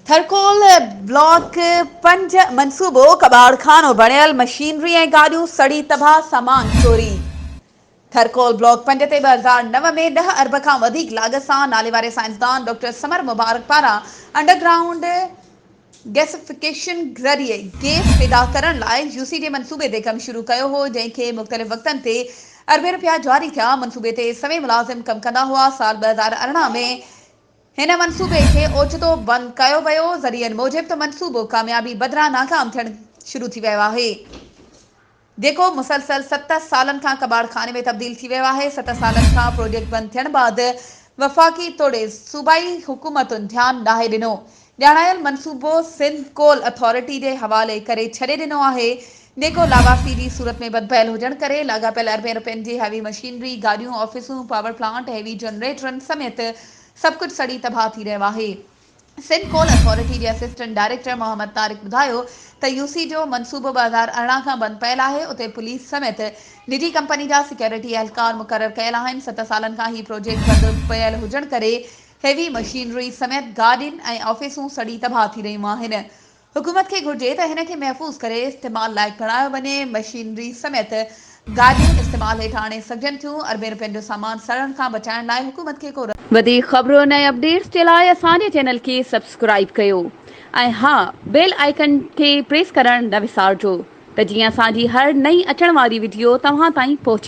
Thar Coal block پنج منصوبو ڪٻاڙخانو بڻيل، مشينري ۽ گاڏيون سڙي تباهه، سامان چوري. ٿرڪول بلاڪ پنج تي 2009 ۾ ڏهه ارب کان وڌيڪ لاڳت سان ناليواري سائنسدان ڊاڪٽر ثمر مبارڪ پاران انڊر گرائونڊ گيسفڪيشن ذريعي گيس پيدا ڪرڻ لاء يو سي جي منصوبي تي ڪم شروع ڪيو هو، جنهن کي مختلف وقتن تي اربين رپيا جاري ٿيا، منصوبي تي سوين ملازم ڪم ڪندا هئا، سال 2018 ۾ هن منصوبي کي اوچتو بند ڪيو ويو، ذريعن موجب ته منصوبو ڪاميابي بدران ناڪام ٿيڻ شروع ٿي ويو آهي. جيڪو مسلسل ست سالن کان ڪٻاڙ خاني ۾ تبديل ٿي ويو آهي، ست سالن کان پروجيڪٽ بند ٿيڻ بعد وفاقي توڙي صوبائي حڪومتن ڌيان ناهي ڏنو، ڄاڻايل منصوبو سنڌ ڪول اٿارٽي جي حوالي ڪري ڇڏي ڏنو آهي، جيڪو لاوارثي جي صورت ۾ بند پيل هجڻ ڪري لاڳاپيل اربين رپين جي هيوي مشينري، گاڏيون، آفيسون، پاور پلانٽ، هيوي جنريٽرن سميت سڀ ڪجهه سڙي تباهه ٿي رهيو آهي. سنڌ ڪول اٿارٽي جي اسسٽنٽ ڊائريڪٽر محمد طارق ٻڌايو ته يو سي جو منصوبو 2018 کان بند پيل آهي، اتي پوليس سميت نجي ڪمپني جا سيڪيورٽي اهلڪار مقرر ڪيل آهن، ست سالن کان هي پروجيڪٽ بند پيل هجڻ ڪري هيوي مشينري سميت گاڏين ۽ آفيسون سڙي تباهه ٿي رهيون آهن. حڪومت کي گهرجي ته هن کي محفوظ ڪري استعمال لائق بڻايو وڃي، مشينري سميت گاڏيون استعمال هيٺ آڻي سگهجن ٿيون، اربين رپين جو سامان سڙڻ کان بچائڻ لاء حڪومت کي ڪو وڌيڪ خبرن ۽ اپڊيٽس جي لاء اسان جي چينل کي سبسڪرائيب ڪيو ۽ ها بيل آئيڪن کي پريس ڪرڻ نه وسارجو ته جيئن اسان جي هر نئين اچڻ واري وڊيو توهان تائين پهچي.